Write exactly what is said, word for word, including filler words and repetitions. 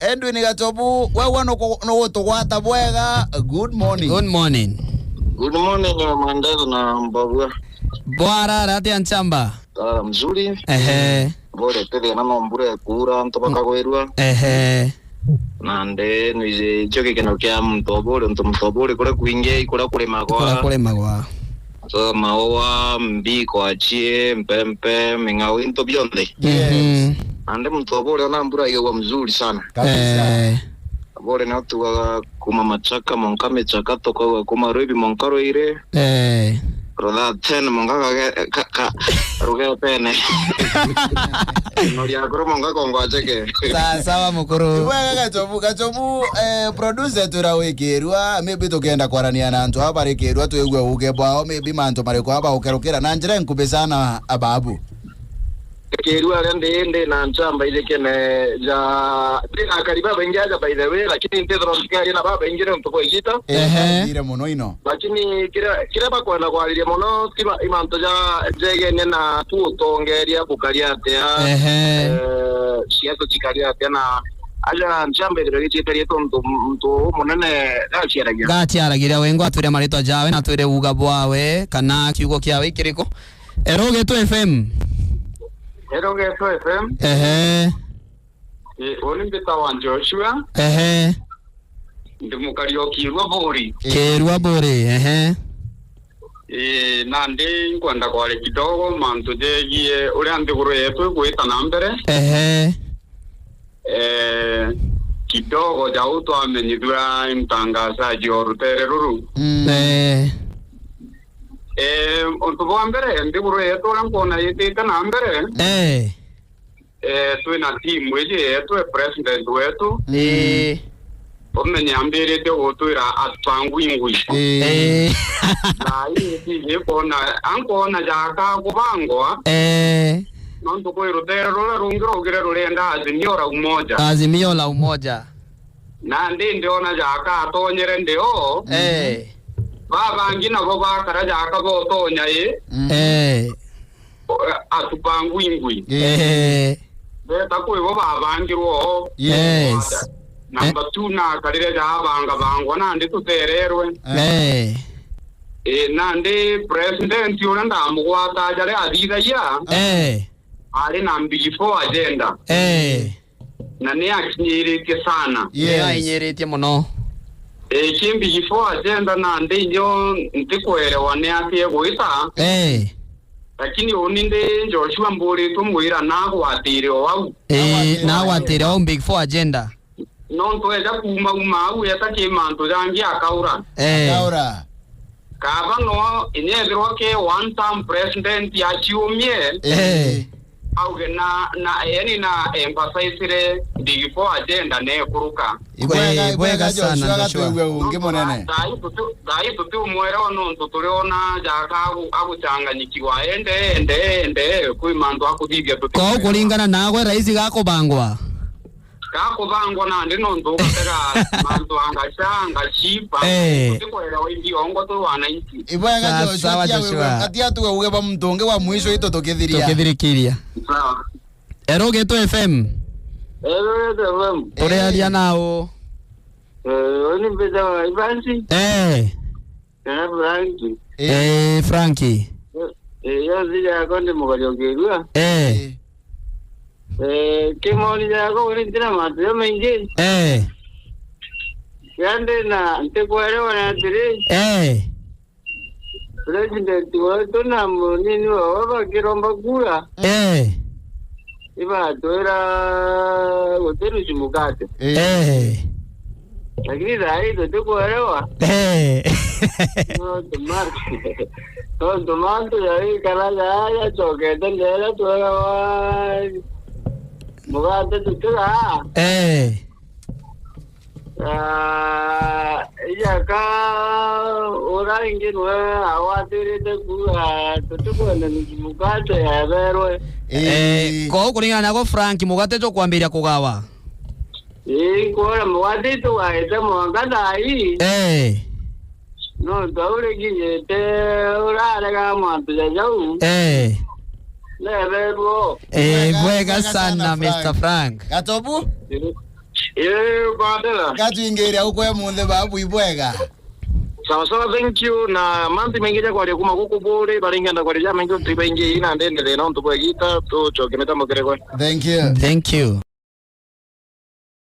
Edwin Gachobu, wewe nuku-, nugutugwata bwega. Good morning. Good morning. Good morning, Mandela na Mbabua. Bwarara atia nchamba? Ah, mzuri. Ehe. Bore tethia na no mbura ekuura, antu bakagwirua. Ehe. Nandi nwiji icio gikeno kia muntu oburi, untu muntu oburi kuria kwingi, kuria kurimagwa. Kuria kurimagwa. So, maua, mbi, kwachie, mpempe, ming'ao, into bionthe. Yes. Mhm. Nandi muntu oburi ona mbura igagwa mzuri sana. Kabisa. Eh. Bore no tugaga kuma Machaka, monka Michaka, tukauga kuma Ruibi, monka Ruiri. Eh. Ruthaa ten, monka kage-, ka, ka, rugetene. Noria akuru monka kongwa cheke. Sawa, sawa, mukuru. Ibwega Gachobu, Gachobu, eh, producer twira wikirua, maybe tukenda kwarania na antu aba barikirua, twigue uge bwao, maybe mantu mariku aba ukerukira na njira nkubi sana, ababu. Kirua aria ndi, ndi na nchamba ijikene ja, ndi na akari babaingi aja, by the way, lakini ntithirwa ntikari na babaingi ni untu bwa igita. Ehe. Ehe. Ire muno ino. Lakini kiria, kiria bakwenda kwariria muno, ti ma-, i mantu ja, jegenie na tu utongeria bukari atia, ehe, eh, ciato cikari atia, na aja nchamba ithirwa gicitarie tontu muntu umunene gaciaragia. Gaciaragira, wengo atwire maritwa jawe na atwire uga bwawe kana kiugo kiawe ikiriku. Erogetu F M. Erogetu F M. Ehe. Eh, uni mbitawa Joshua. Ehe. Ndi mukari o Kirua Buri. Kirua Buri, ehe. Eh, nandi nkwenda kwaria kidogo mantu jegie uria nthiguru yetu igwita na mbere. Ehe. Eh, kidogo jau twamenyithua ntangazaji o rutere ruru. Mm. Eh. Eh, untu bwa mbere, nthiguru yetu uria nkwona yitite na mbere. Eh. Eh, twina timu iji yetu, e president wetu. Eh. Umenye ambiritie gutwira atupangwingwi. Eh. Eh. Na ii ni kwona, ankwona jaka kubangwa. Eh. Nontu kwi rutere ruria rungi rwaugire rurenda Azimio la Umoja. Azimio la Umoja. Nandi ndiona jaka atonyere ndio. Eh. Babangi nabo bakara jaka botonya i. Mm. Eh. Atupangwingwi. Eh. Beta kwi bo babangirwo. Yes. Namba two nakarire jabangabangwa nandi tutererwe. Eh. Eh, nandi president uria ndamugwata jari athithagia. Eh. Ari na Big Four agenda. Eh. Na ni akinyiritie sana. Yes. Ni ainyiritie muno. Eh, ki Big Four agenda nandi nyo ntikwerewa ni atia egwita. Eh. Lakini uni ndi Joshua mburitwe mwira nagwatire o au. Eh, nagwatire o Big Four agenda. Nontu eja kuuma uma au eta ki mantu jangi akaura. Eh. Akaura. Kaaba no inya ethirwa ke one term president aciumie, eh, auge na, na, yani na emphasizire Big Four agenda nekuruka. Ibwega, eh, ibwega ibwega sana, Joshua, Joshua. Gatwigue ungi munene. Thai tuti, thai tuti umwere o nontu turiona jaka agu-, aguchanganyikiwa ende, ende, ende, kwi mantu akuthithia tuti. Kwou kuringana nagwe, raisi gakubangwa? Gakubangwa nandi nontu ugatega mantu angacha, angachipa. Eh. Tutikwerewa ithiongo twi wananchi. Ibwega Joshua, sawa, tia Joshua. Atia tuge uge ba muntu ungi wa mwisho itu tukithiria. Tukithirikiria. Sawa. Erogetu F M. Erogetu F M. Turiaria nau. Eh, uni mbita wa Ivansi. Eh. Kana Franki. Eh. Eh, Franki. Eh, yo nzira yakwa ndi mugari okirua. Eh. Eh. Eh, kimoni yakwa uri ntina mantu jamaingi. Eh. Yandi na ntikwerewa na atiri. Eh. President wetu na munini wawe bakiromba kura. Eh. Ibatwira gutiruci mukate. Eh. Eh. Lakini thaa hii tutikuelewa. Eh. Nontu ma-, nontu mantu jaikara jaa jacokete ndeera twega wa mugate tutigaa. Eh. Ah, ijaka ura ingi nwe agwatirite kuuga tutikwenda nusu mukate yaberwe. Eh, ii. Kwou kuringana nako Frank, mugate jukwambiria kugawa? Ii, nkwona mugate tugaite mwanka thaa ii. Eh. Nontu au rikinyite urarega mantu ja jau. Eh. Neberwo. Eh, bwega, bwega sana, sana, Frank. Mister Frank. Gatobu? Ii. Ii, Mandela. Gatwingire ukwe munthe babu ibwega. Sawa sawa, thank you. Na mantu maingi ja kwaria kuma guku buri, baringenda kwaria ja maingi untu ibaingi ina ndende thina untu bwa igita, tucoke mitambo kirekwe. Thank you. Thank you.